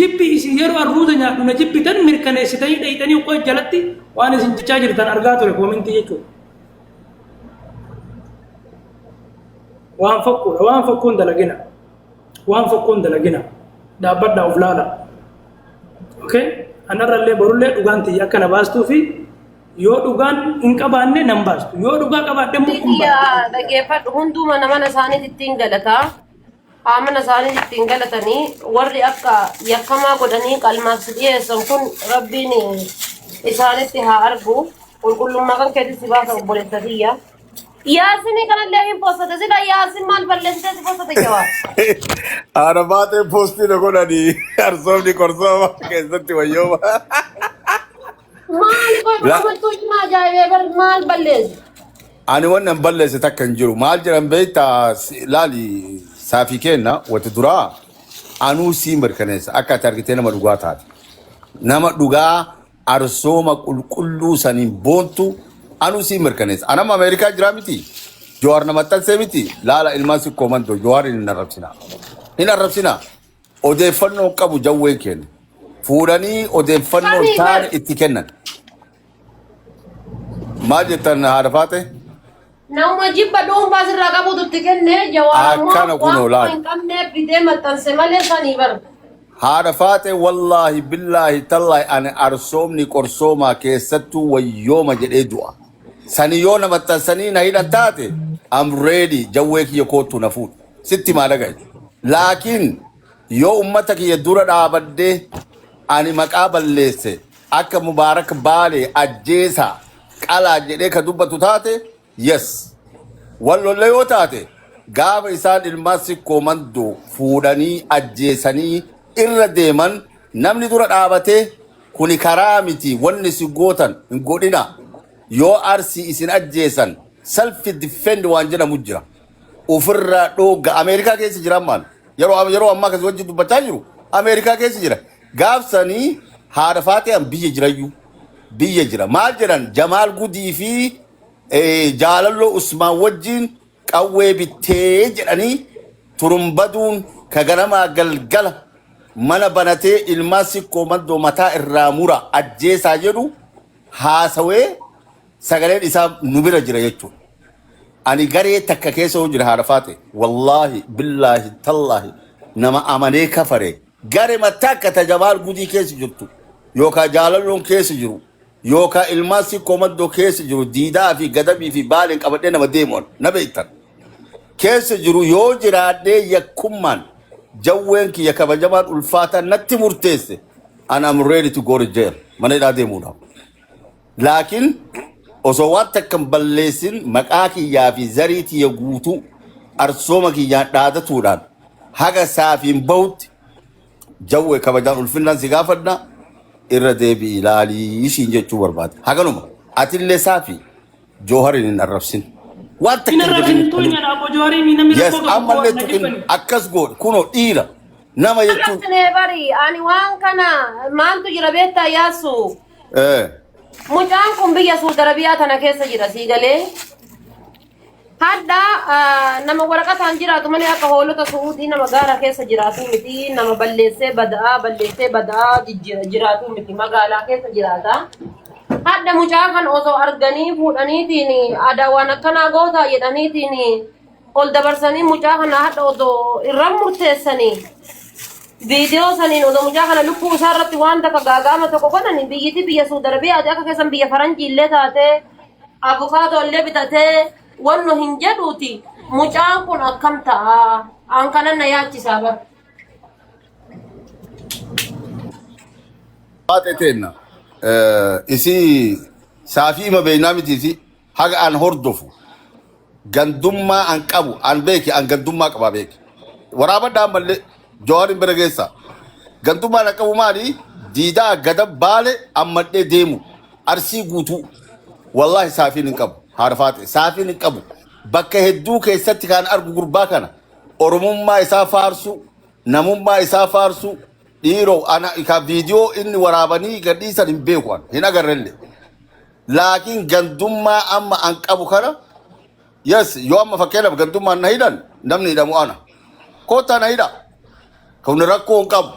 Jibbi isin yeroo an ruuza nyaadhu na jibbitan mirkaneessitanii dhayxanii qoy jalatti waan isin jechaa jirtan argaa ture koomentii jechuudha. Waan fokkuudha. Waan fokkuun dalagina. Waan fokkuun dalagina. Dhaabbadhaa, of laala. Okay? Anarrallee borullee dhugaan tiyya akka na baastuu fi yoo dhugaan hin qabaanne nan baastu. Yoo dhugaa qabaadhe immoo kun Kiyya baatu. Dhageeffadhu, hunduma mana isaaniitti ittiin galataa. Haa mana isaaniitti ittiin galatanii, warri akka yakkamaa godhanii qalmaaf si dhiyeessan kun Rabbiin isaanitti haa argu. Qulqullummaa kan keetti si baasa, obboleessa kiyya. Yaasinii kanallee hin postate sila. Yaasin maal balleessitee si postate, Jawaar? Haadha baatee poostii na godhanii arsoomni qorsooma keessatti wayyooma. Maal qoy amantuu cimaa ajaa'ibee bar, maal balleesse? Ani wannan balleesse takka hin jiru. Maal jedhan beektaa, laali, saafii kenna wati duraa anuu sii mirkaneessa akka ati argitee nama dhugaa taate. Nama dhugaa arsooma qulqulluu saniin boontu anuu sii mirkaneessa. Anama Ameerikaa jiraa miti. Jawaar na maxxansee miti. Laala, ilmaan sikkoo mandoo Jawaar hin arrabsinaa. Hin arrabsinaa. Odeeffannoo qabu jawween kennu. Fuudhanii odeeffannoo Sanii taane bar itti kennan. Maal jettan, haadha faate? Nama jibba dhuunfaa sirraa qabutu itti kenne. Jawaar ammoo Akkana kunoo waan laali. hin qabneef fidee maxxanse malee sanii bar. Haadha faate, wallaahi billaahi tallaahi, ani arsoomni qorsoomaa keessattuu wayyooma jedhee du'a. Sani yoo na maxxansanii na hidhan taate, I'm ready, jawwee kiyya koottu na fuudhu. Sitti maa dhagaye. Laakiin yoo ummata kiyya dura dhaabadhee ani maqaa balleesse, akka Mubaarak Baalee ajjeesaa qalaa jedhee ka dubbatu taate, yes. Wal lolle yoo taate, gaafa isaan ilmaan sikkoo mandoo fuudhanii ajjeesanii irra deeman, namni dura dhaabatee kuni karaa miti, wanni si gootan hin godhina, yoo Arsii isin ajjeesan self defend waan jedhamu jira, ofirraa dhooga. Ameerikaa keessa jira maal, yeroo ammaa kasi wajjin dubbachaa jiru Ameerikaa keessa jira. Gaafsanii haadha faaxee biyya jirayyuu biyya jira. Maal jedhan, Jamaal Gudii fi Jaalalloo Usmaan wajjin qawwee bittee jedhanii, turumbaduun ka ganamaa galgala mana banatee ilmaan sikkoo mandoo mataa irraa mura ajjeesaa jedhu haasawee, sagaleen isaa nu bira jira jechuudha. Ani garee takka keessa yoo jira, haadha faate, wallaahi billaahi tallaahi, nama amanee kafare, garee takka ta Jamaal Gudii keessa jirtu yookaan Jaalalloon keessa jiru yookaan ilmaan sikkoo maddoo keessa jiru, diidaa fi gadabii fi baaleen qabadhee nama deemuun na beektan. Keessa jiru yoo jiraadhee, yakkummaan jawween kiyya kabajamaan ulfaataan natti murteesse, and I'm ready to go to jail, mana hidhaa deemuudhaaf. Laakiin osoo waan takka hin balleessin maqaa kiyyaa fi zarii tiyya guutuu arsooma kiyyaan dhaadatuudhaan haga saafiin bahutti, jawwee kabajaan ulfinnaan si gaafadha, irra deebi'i ilaalii isiin jechuu barbaade. Haganuma atillee saafi Jooharin hin arrabsin. Waan takka Hin hin arrabsin jedhin. tuqin, Abbo Jawaarii namni Yes, rakkoo qabu ammallee na tuqin jibbani. akkas godhe kunoo dhiira. Nama jechuun. Arrabsine bari ani waan kana maaltu jira beektaa Yaasu? Mucaan kun biyya Suudi Arabiyaa tana keessa jira sii galee. Hadha nama waraqataan jiraatu malee akka hoolota Su'uudii nama gaara keessa jiraatu miti, nama balleessee bada'aa balleessee bada'aa jijjiira jiraatu miti, magaalaa keessa jiraata. Hadha mucaa kan osoo arganii fuudhaniitiin aadaa waan akkanaa gootaa jedhaniitiin ol dabarsanii mucaa kana hadha osoo irra murteessanii viidiyoo saniin osoo mucaa kana lubbuu isaa irratti waan takka gaaga'ama tokko godhani, biyyiti biyya Suudi Arabiyaati akka keessan biyya faranjii illee taatee abukaatoo illee bitatee wanno hin jedhuuti, mucaan kun akkam ta'a? An kanan na yaachisaa bar. Faatee teenna. Isii saafii ima beeynaa miti, isii haga an hordofu gandummaa an qabu an beeki, an gandummaa qaba beeki. Waraabadhaa ammallee Jawaarin bira geessa. Gandummaan an qabu maali? Diidaa gada Baale ammadhee deemu Arsii guutuu. Wallaahi saafiin hin qabu. Haadha Faatee saafiin hin qabu. Bakka hedduu keessatti kan argu gurbaa kana Oromummaa isaa faarsu, namummaa isaa faarsu, dhiiroo ana ka viidiyoo inni waraabanii gadhiisan hin beeku, an hin agarrellee. Laakiin gandummaa amma an qabu kana, yes, yoo amma fakkeenyaaf gandummaan na hidhan, namni hidhamu ana. Koottaa na hidha. Kun rakkoo hin qabu.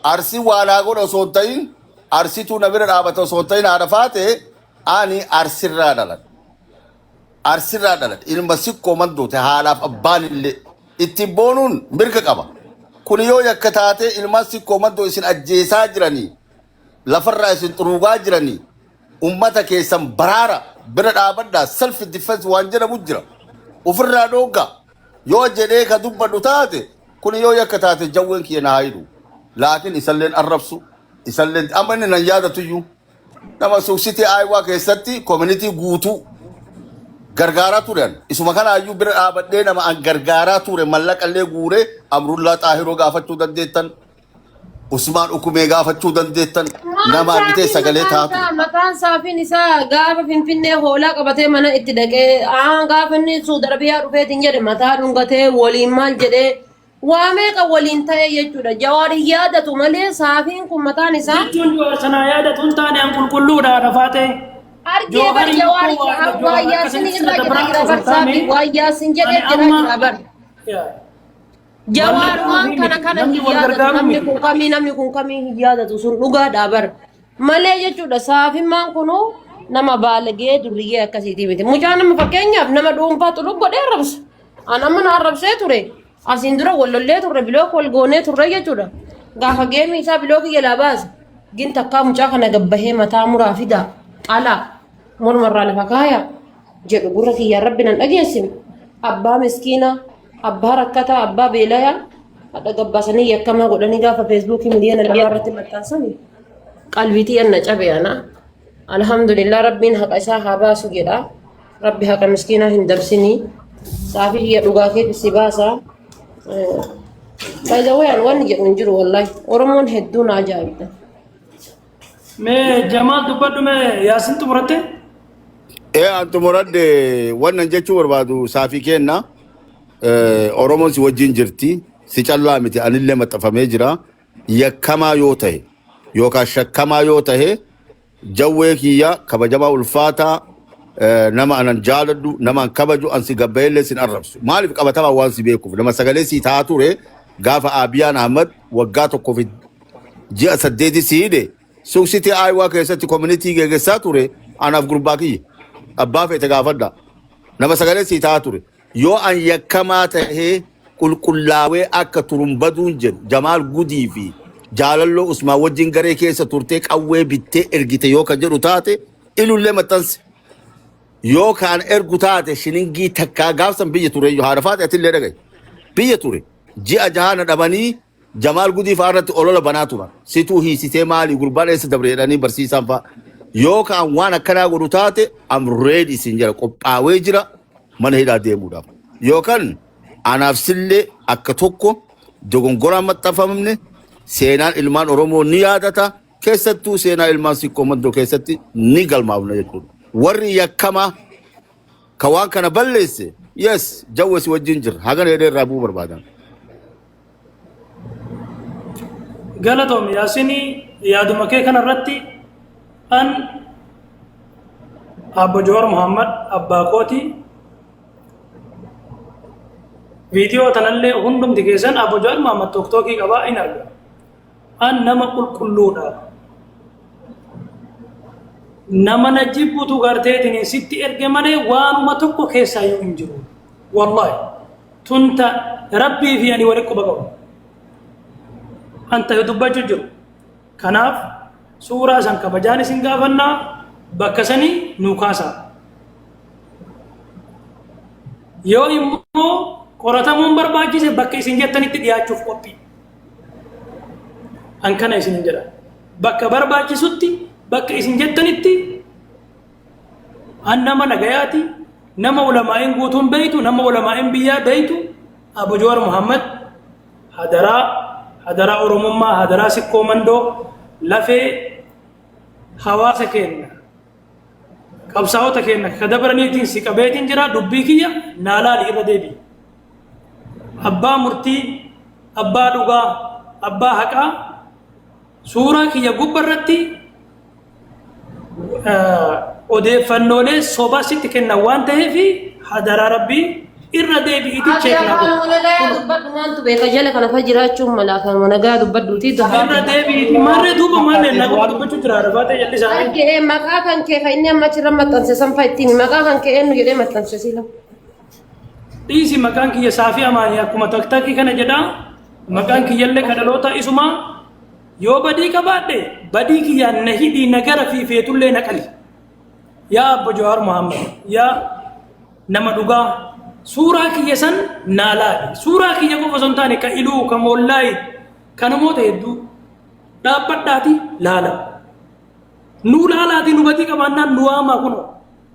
Arsii waa naa godha osoo hin ta'in, Arsituu na bira dhaabata osoo hin ta'in, haadha Faatee, ani Arsirraa dhaladhe. Arsirraa dhaladhe. Ilma Sikkoo Mandoote haadhaaf abbaan illee ittiin boonuun mirga qaba. Kun yoo yakka taatee ilmaan Sikkoo Mandoo isin ajjeesaa jiranii, lafarraa isin xuruugaa jiranii, ummata keessan baraara, bira dhaabadhaa, self defense waan jedhamu jira. Ofirraa dhooggaa. Yoo jedhee ka dubbadhu taate, kun yoo yakka taate jawween kiyya na haa hidhu. Laakiin isalleen arrabsu, isalleen amma inni nan yaadatuyyuu nama Sioux City Iowa keessatti community guutuu gargaaraa turan. Isuma kanaayyuu bira dhaabadhee nama an gargaaraa ture, mallaqallee guuree, Amrullaa Xaahiroo gaafachuu dandeettan. Usmaan Ukumee gaafachuu dandeettan, nama argitee sagalee Mataan taatu. isaa mataan saafiin isaa gaafa Finfinnee hoolaa qabatee mana itti dhaqee gaafa inni Suudi Arabiyaa dhufeetiin jedhe mataa dhungatee waliin maal jedhee waa meeqa waliin ta'e jechuudha. Jawaar hin yaadatu malee saafiin kun mataan isaa Jechuun Jawaar sanaa yaadatu hin taane, an qulqulluudha, haadha Faatee. Argee bar Jawaar Jawaar waa Yaasin irraa jedhaa jira bar, saafii waa Yaasin jedhee Ani jedhaa amma jira bar. Jawaar waan kana kana Namni hin wal yaadatu, gargaaru namni miti. kun kamii, namni kun kamii hin yaadatu, sun dhugaadha bar malee jechuudha. Saafimmaan kunu nama baalagee durriyyee akkasiitii miti. Mucaa nama fakkeenyaaf nama dhuunfaa xuluq godhee arrabsa. An amma na arrabsee ture, asiin dura wal lollee turre, block wal goonee turre jechuudha. Gaafa geemii isaa block jalaa baase gin takkaa mucaa kana gabbahee mataa muraa fidaa qalaa mormarraa lafa kaaya jedhu gurra kiyyaan rabbi nan dhageessine. Abbaa miskiinaa, abbaa rakkataa, abbaa beelayaa hadha gabbaasanii yakkamaa godhanii gaafa Feesbuukii 2 miliyoona irratti maxxansanii qalbiitii anna cabe ana. Alhamdulillah, rabbiin haqa isaa haa baasu jedha. Rabbi haqa miskiinaa hin dabsinii. Saafii kiyya, dhugaa keetti si baasa. By the way, an wanni jedhu hin jiru, wallahi. Oromoon hedduu na ajaa'ibda. Mee Jamaal dubbadhu, mee Yaasin xumuratte? Ee, an xumuradhe. Wannan jechuu barbaadu, saafii kenna. Oromoon si wajjin jirti. Si callaa miti, anillee maxxanfamee jira. Yakkamaa yoo ta'e yookaan shakkamaa yoo ta'e, jawwee kiyya kabajamaa ulfaataa, nama anan jaaladhu, nama an kabaju, an si gabbayeellee sin arrabsu. Maaliif? Qabatamaa waan si beekuuf, nama sagalee sii ta'aa ture. Gaafa Abiyaan Ahmad waggaa 1 fi ji'a 8 si hidhe, Sioux City Iowa keessatti community geggeessaa ture anaaf gurbaa kiyya. Abbaa feete gaafadha. Nama sagalee sii ta'aa ture. Yoo an yakkamaa tahee qulqullaawee akka turumbaduun jedhu, Jamaal Gudii fi Jaalalloo Usmaan wajjin garee keessa turtee qawwee bittee ergite yoo kan jedhu taate, ilullee maxxanse. Yoo kaan ergu taate, shiningii takkaa gaafsan biyya ture iyyuu, haadha Faate, atillee dhagaye. Biyya ture. Ji'a jahaana dhabanii Jamaal Gudii fa'aa irratti olola banaa turan. Situu hiisitee maali gurbaan eessa dabre jedhanii barsiisaan fa'aa. Yoo kaan waan akkanaa godhu taate, am ready isin jira, qophaawee jira mana hidhaa deemuudhaaf. Yookaan anaaf sillee akka tokko dogongoraan maxxanfamne, seenaan ilmaan Oromoo ni yaadata, keessattuu seenaa ilmaan Sikkoo Mandoo keessatti ni galmaafna jechuudha. Warri yakkamaa ka waan kana balleesse, yes, jawwe si wajjin jira, hagana jedhee irraa bu'uu barbaadan. Galatoomi Yaasinii, yaaduma kee kanarratti an Abbo Jowaar Muhammad abbaa kooti. Viidiyoo tanallee hundumti keessan Abbo Jowaar Muhammad tiktookii qabaa in arga. An nama qulqulluudha. Nama na jibbutu garteetiin sitti erge malee waanuma tokko keessaayyuu hin jiru. Wallaahi. Tunta Rabbii fi ani walitti quba qabu. An ta'e dubbachuu jiru. Kanaaf suuraa san kabajaan isin gaafannaa, bakka sanii nuu kaasaa. Yoo immoo qoratamuun barbaachise bakka isin jettanitti dhiyaachuuf qophii. An kana isin jedha. Bakka barbaachisutti, bakka isin jettanitti an nama nagayaati, nama ulamaa'iin guutuun beeytu, nama ulamaa'iin biyyaa beeytu, Abu Jawaar Muhammad, hadaraa, hadaraa Oromummaa, hadaraa Sikkoo Mandoo, lafee hawaasa keenya, qabsaa'ota keenya ka dabraniitiin si qabeetiin jira, dubbii kiyya naa laali, irra deebi. Abbaa murtii, abbaa dhugaa, abbaa haqaa, suuraa kiyya gubba irratti odeeffannoolee sobaa sitti kennan waan ta'eef hadaraa Rabbii irra deebi'iiti Ati check naa afaan godhi. nagaa dubbadhu, maaltu beeka, jala kana fa jiraachuun mala afaan nagaa dubbadhuuti. Irra deebi'iiti maarree duuba maallee naguma dubbachuu jira rafaatee jallisaa. Argee maqaa kan kee kan inni amma achirra maxxanse san fa ittiin maqaa kan kee eenyu jedhee maxxanse sila. Dhiisi, maqaan kiyya Saafii Amaanii akkuma taktakii kana jedhaa, maqaan kiyyallee ka dhaloota isumaa. Yoo badii qabaadhe badii kiyyaan na hidhii, na gara fi feetullee na qali. Yaa Abbo Jawaar Muhammad, yaa nama dhugaa, suuraa kiyya san naa laali. Suuraa kiyya qofa osoo hin taane ka iluu, ka moollaayi, ka namoota hedduu dhaabbadhaati laala. Nuu laalaati, nu badii qabaannaan nu waamaa, kunoo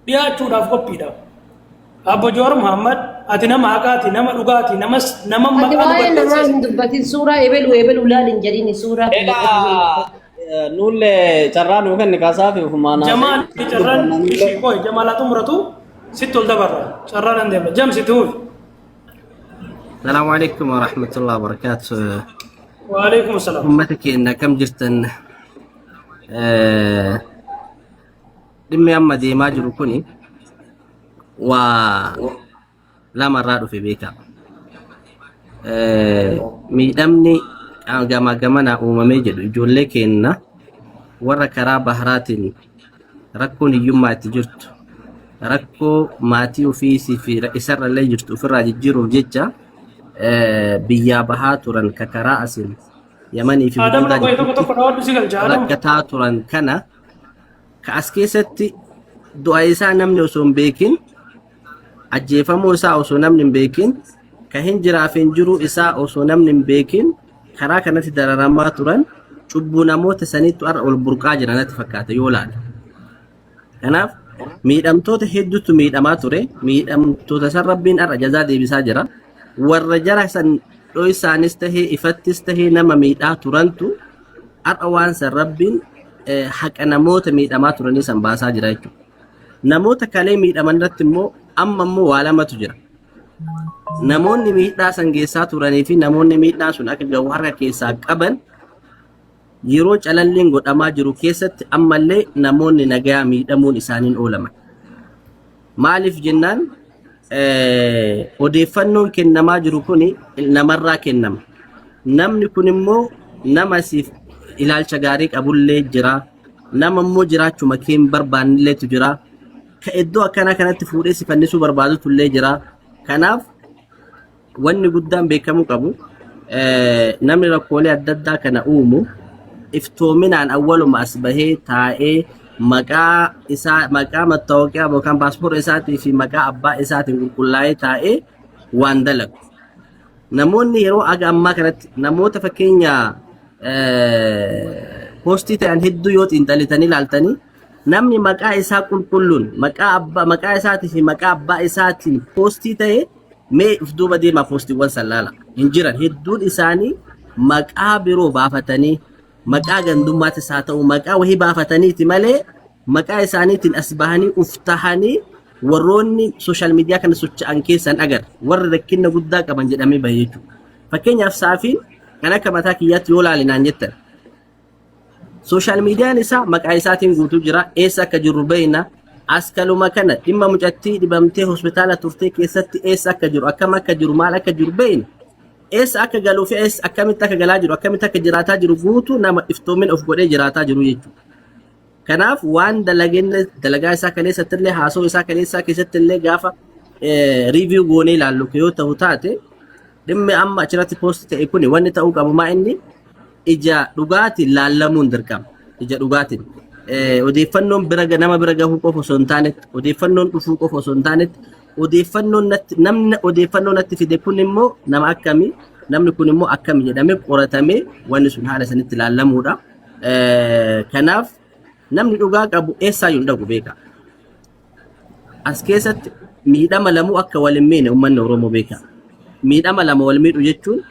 dhiyaachuudhaaf qophiidha. Abbo Jawaar Muhammad, ati nama haqaati, nama dhugaati, namas nama Ati maqaa nu waa'ee namaa balleesses. hin dubbatin, suuraa ebelu ebelu laal hin jedhini suuraa kiyya Egaa nullee carraa nuu kenni kaasaa fi ofumaan Jamaal, carraan ishii qoy, Jamaal haa xumuratu, sitti ol dabarra. Carraa nan deemna. Jamsi tuufi. السلام عليكم ورحمة الله وبركاته. وعليكم السلام. Uummata keenya, akkam jirtan? Dhimmi amma deemaa jiru kuni waa lamarraa dhufe beeka. Miidhamni gamaa gamanaa uumamee jedhu ijoollee keenya warra karaa baharaatiin rakkoon hiyyummaa itti jirtu, rakkoo maatii ofii fi isarrallee jirtu ofirraa jijjiiruuf jecha biyyaa bahaa turan, ka karaa asin Yamanii fi Adam huduudaa qoy, tokko jidduutti tokko dhawadhu, si galcha Adam. rakkataa turan kana, ka as keessatti du'a isaa namni osoo hin beekin, ajjeefamuu isaa osoo namni hin beekin, ka hin jiraaf hin jiru isaa osoo namni hin beekin karaa kanatti dararamaa turan, cubbuu namoota saniittu har'a ol burqaa jira natti fakkaata yoo laala. Kanaaf miidhamtoota hedduutu miidhamaa ture. Miidhamtoota san Rabbiin har'a jazaa deebisaa jira. Warra jara san dhoysaanis tahee ifattis tahee nama miidhaa turantu har'a waan san Rabbiin haqa namoota miidhamaa turanii san baasaa jira jechuudha. Namoota kalee miidhaman irratti immoo amma immoo waa lamatu jira. Namoonni miidhaa san geessaa turanii fi namoonni miidhaa sun akka gahu harka keessaa qaban, yeroo calalliin godhamaa jiru keessatti ammallee namoonni nagayaa miidhamuun isaaniin oolaman. Maaliif jennaan, odeeffannoon kennamaa jiru kun namarraa kennama. Namni kun immoo nama siif ilaalcha gaarii qabullee jira. Nama immoo jiraachuma kee hin barbaannilleetu jira. Ka iddoo akkanaa kanatti fuudhee si fannisuu barbaadutu illee jira. Kanaaf wanni guddaan beekamuu qabu, namni rakkoolee adda addaa kana uumu iftoominaan awwaluma as bahee taa'ee maqaa isaa, maqaa mattaawoqiyaa yookaan paaspoortii isaatii fi maqaa abbaa isaatiin qulqullaa'ee taa'ee waan dalagu. Namoonni yeroo aga ammaa kanatti namoota fakkeenya poostii ta'an hedduu yoo xiinxalitanii ilaaltanii, namni maqaa isaa qulqulluun, maqaa abbaa, maqaa isaatii fi maqaa abbaa isaatiin poostii ta'e, mee if duuba deemaa poostiiwwan san laala, hin jiran. Hedduun isaanii maqaa biroo baafatanii, maqaa gandummaatis haa ta'u maqaa wahii baafataniiti malee, maqaa isaaniitiin as bahanii uf tahanii warroonni social media kana socho'an keessan agarra, warri rakkina guddaa qaban jedhamee bahe jechuudha. Fakkeenyaaf Saafiin Kan akka mataa kiyyaatti yoo laale naan jettan. Social miidiyaan isaa maqaa isaatiin guutuu jira. Eessa akka jirru beekna. Askaluma kana dhimma mucattii dhibamtee hospitaala turtee keessatti eessa akka jiru, akkam akka jiru, maal akka jiru beekna. Eessa akka galuu fi eessa akkamitti akka galaa jiru, akkamitti akka jiraataa jiru guutuu nama iftoomin of godhee jiraataa jiru jechuudha. Kanaaf waan dalagenne dalagaa isaa kaleessatti illee haasoo isaa kaleessaa keessatti illee gaafa review goonee ilaallu yoo ta'u taate dhimmi amma achirratti post ta'e kuni wanni ta'uu qabu maa inni ija dhugaatiin laallamuun dirqama. Ija dhugaatiin. Odeeffannoon bira nama bira gahuu qofa osoo hin taanetti odeeffannoon dhufuu qofa osoo hin taanetti odeeffannoon natti namni odeeffannoo natti fide kun immoo nama akkamii namni kun immoo akkami jedhamee qoratamee wanni sun haala sanitti laallamuudha. Kanaaf namni dhugaa qabu eessaayyuu hin dhaqu beeka. As keessatti miidhama lamuu akka wal hin miine uummanni Oromoo beeka. Miidhama lama wal miidhu jechuun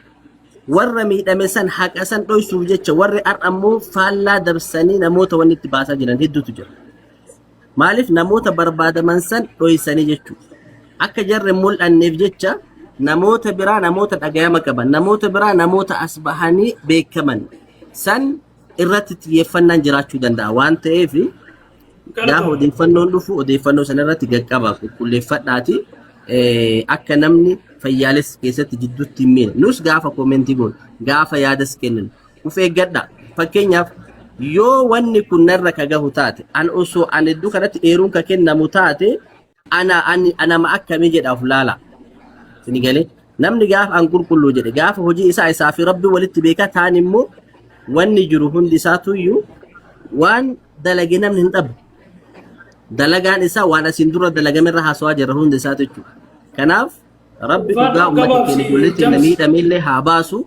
warra miidhame san haqa san dhoysuuf jecha warri har'a immoo faallaa dabsanii namoota wanni itti baasaa jiran hedduutu jira. Maaliif namoota barbaadaman san dhoysanii jechuudha. Akka jarri hin mul'anneef jecha namoota biraa namoota dhagayama qaban namoota biraa namoota as bahanii beekaman san irratti xiyyeeffannaan jiraachuu danda'a waan ta'eef gaafa odeeffannoon dhufu odeeffannoo sana irratti gaqqaba qulqulleeffadhaati akka namni fayyaalessi keessatti jidduutti hin miine nus gaafa koomentii goonu gaafa yaadas kenninu uf eeggadha fakkeenyaaf yoo wanni kun narra ka gahu taate an osoo an iddoo kanatti eeruun ka kennamu taate ana ani anama akkamii jedha of laala sini galee namni gaafa an qulqulluu jedhe gaafa hojii isaa isaa fi rabbi walitti beeka taan immoo wanni jiru hundi isaatuyyuu waan dalage namni hin dhabu dalagaan isaa waan asiin dura dalagame irra haasawaa jirra hundi isaatu jechuudha kanaaf rabbi dhugaa uummata keenya ijoollee keenya miidhame illee haa baasu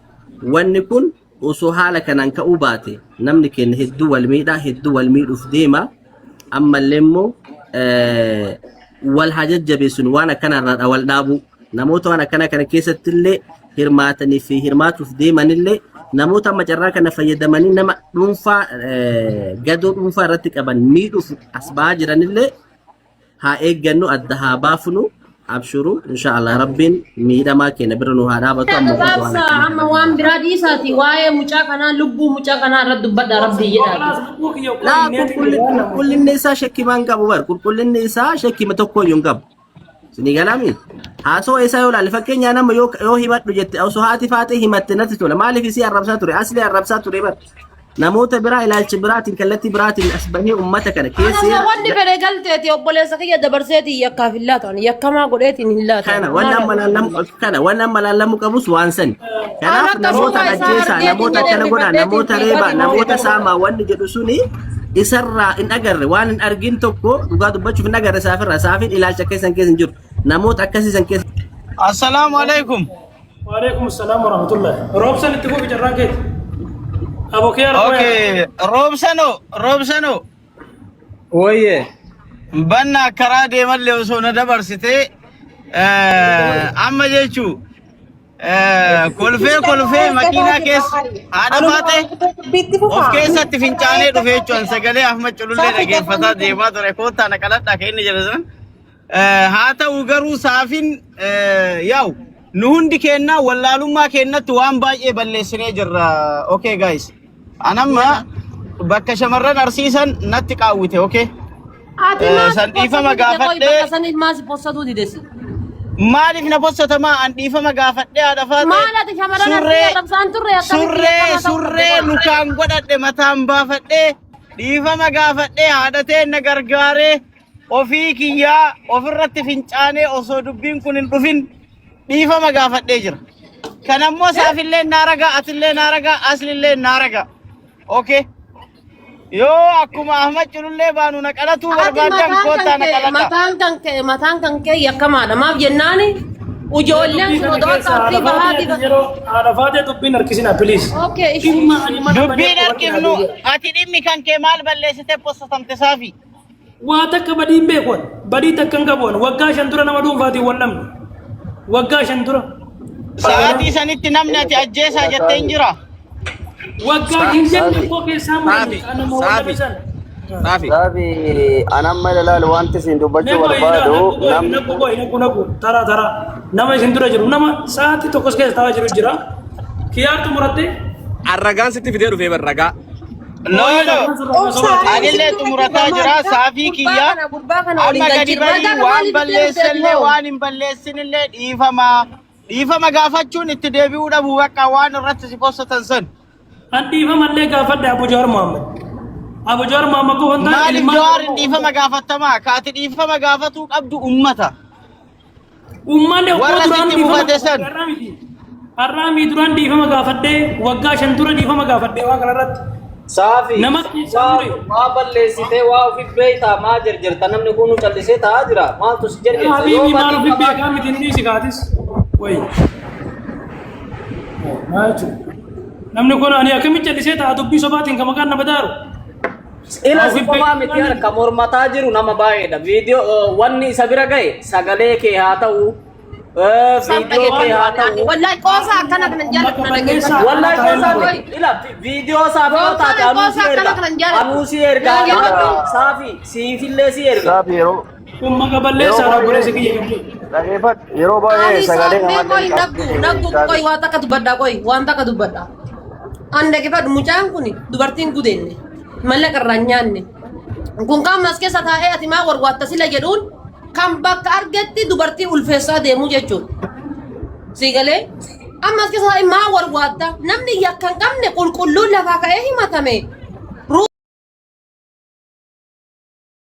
wanni kun osoo haala kanaan ka'uu baate namni keenya hedduu wal miidhaa hedduu wal miidhuuf deema ammallee immoo wal haa jajjabeessinu waan akkanarraa wal dhaabuu namoota waan akkana kana keessatti illee hirmaatanii fi hirmaatuuf deemanillee namoota amma carraa kana fayyadamanii nama dhuunfaa gadoo dhuunfaa irratti qaban miidhuuf as ba'aa jiranillee haa eeggannu adda haa baafnu abshuru insha Allah rabbiin miidhamaa keenya bira nu haa dhaabatu amma booda waan Gabaabsa akkana amma waan biraa dhiisaati waa'ee mucaa kanaa lubbuu mucaa kanaa irratti dubbadha rabbii jedhaati. Laa qulqullinni isaa shakkimaan qabu bar qulqullinni isaa shakkima tokko iyyuu hin qabu. Isinii galaami? Haasoo isaa yoo ilaalle fakkeenyaa nama yoo himadhu jette osoo haati faatee himatte natti tola maaliif isii arrabsaa ture asli arrabsaa ture bar namoota biraa ilaalcha biraatiin kallattii biraatiin as bahee ummata kana Ana keessa sa wanni fedhe galteeti obboleessa kiyya dabarseeti yakkaaf hin laatan yakkamaa godheetiin hin laatan. kana wanni amma laallamu kana wanni amma laallamu qabus waan sani kanaaf An akka namoota suuraa isaa ajjeesaa argeetiin namoota jedhee akkana godhaa rifadheetiin namoota reebaa fiigaatiin namoota oole. saamaa wanni jedhu suni isarraa hin agarre waan hin argin tokko dhugaa dubbachuuf hin agarre saafirraa saafiin ilaalcha keessan keessa hin jiru namoota akkasii san keessa Assalaamu alaikum. Waalaikum salaam wa rahmatullah. Roobsan itti fufi carraan keeti. Abokee Okay, roobsano, roobsano. Wayye. Banna karaa deemallee osoo na dabarsitee amma jechuu Kolfee kolfee makiinaa keessa haadha baate of keessatti fincaanee dhufe jechuun sagalee Ahmad Culullee dhageeffataa deemaa ture koottaa na qaladhaa kan inni jedhe sana. Haa ta'u garuu saafin yaa'u nu hundi keennaa wallaalummaa keennatti waan baay'ee balleessinee jirra. Okay guys. Anamma bakka shamarran arsiisan natti qaawwite okay. Ati maaf San dhiifama possatuu dide qoy gaafadhee bakka saniif maas possatuu didesi. maaliif na possatamaa an dhiifama gaafadhee haadha faate Maal ati shamarran arsii surree arrabsaan turre akkamitti surree yakkamaa ta'uu qabde surree qoy. lukaan godhadhe mataan baafadhee dhiifama gaafadhee haadha teenna gargaaree ofii kiyyaa ofirratti fincaanee osoo dubbiin kun hin dhufin dhiifama gaafadhee jira. Kan ammoo saafillee naa ragaa atillee naa ragaa aslillee naa ragaa. Okay. Yoo akkuma Ahmad Culullee baanu na qalatuu Ati barbaaddan mataan koottaa kan na kee qaladha. mataan kan kee yakkamaadha. Maaf jennaani ijoolleen Dubbii sun kana odoo akka keessa arsii haadha bahaatii faatee yeroo haadha faatee dubbiin harkisina please. Okay, ishi. Dhimma ani mana banee Dubbiin qubadhe harkifnu haa deebi'u. ati dhimmi kan kee maal balleessitee possatamte saafi. Waa takka badii hin beeku ani. Badii takka hin qabu ani. Waggaa shan dura nama dhuunfaatiin wal dhabne. Waggaa shan dura. Sa'aatii sanitti namni ati ajjeesaa jettee hin jira. Waggaa hin jenne koo keessaa murani. Saafi, Kan nama wal dhabe saafi, sana. saafi. Saafi an amma ilaali wanti isin dubbachuu Naqu barbaadu namni naqu qoy naqu naqu tara tara nama isin dura jiru nama sa'aatii tokkos keessa taa'aa jiru jira. Kiyyaar xumurattee? Arragaan sitti fidee dhufee bar ragaa. No, no. Anillee xumurataa jira. Saafii kiyya. Gurbaa kana waliin Amma gadi galchii. barii Ragaa waan maaliif balleessellee waan hin balleessinillee dhiifama. Dhiifama gaafachuun itti deebi'uu dhabu bakka waan irratti si possatan san. An dhiifamallee gaafadhe Abu Jawaar Muhammad. Abu Jawaar Muhammad qofa hin taane Maaliif ilmaan Jawaar Oromoo. dhiifama gaafatamaa? Kaati dhiifama gaafatuu qabdu ummata. Uummanni okkoo Warra duraan sitti dhiifama mufate san. har'aa miti. Har'aa miti duraan dhiifama gaafadhee waggaa 5 dura dhiifama gaafadhee waan kanarratti. Saafi Nama keessaa waa ture. waa balleessitee waa ofi beektaa maa jirjirta namni kun callisee taa'aa jira maaltu si jirjirsa yoo Habiibi maal badii ofi qabaate beekaa miti inni si kaatis. Wayi. Maal jechuudha? Namni kun ani akkamitti callisee ta'a dubbii sobaatiin kan maqaan nama daaru. Ila Ofi si qomaa miti beekaa harka mormataa jiru nama baay'eedha. Viidiyoo wanni isa bira ga'e sagalee kee haa ta'u, Isaan viidiyoo kee haa dhageeffatu. ta'u. Wallahi qoosaa akkana kanan jaalladhu na Bakka dhaggeeffatu. balleessaa Wallahi akka qoosaa ta'e miti. Ila viidiyoo saafii yoo Gooftaan taate anuu si qoosaa akkana erga. kanan jaalladhu. Anuu si erga. Dhaggeeffatu. Saafi siifillee si erga. Saafi yeroo Kun maka yeroo balleessaadha obboleessa baay'ee kiyya qabdu. dhaggeeffadhu yeroo baay'ee Ani sagalee saafee namallee qoy hin naggu qabdu naggu qoy saafi. waan takka dubbadha qoy waan takka dubbadha. An dhaggeeffadhu mucaan kun dubartiin gudeenne mallaqa irraa hin nyaanne. Kun kan as keessa taa'ee ati maa warwaatta sila jedhuun kan bakka argetti dubartii ulfeessaa deemu jechuudha. Sii galee amma as keessa taa'ee maa warwaatta namni yakka hin qabne qulqulluun lafaa ka'ee himatame.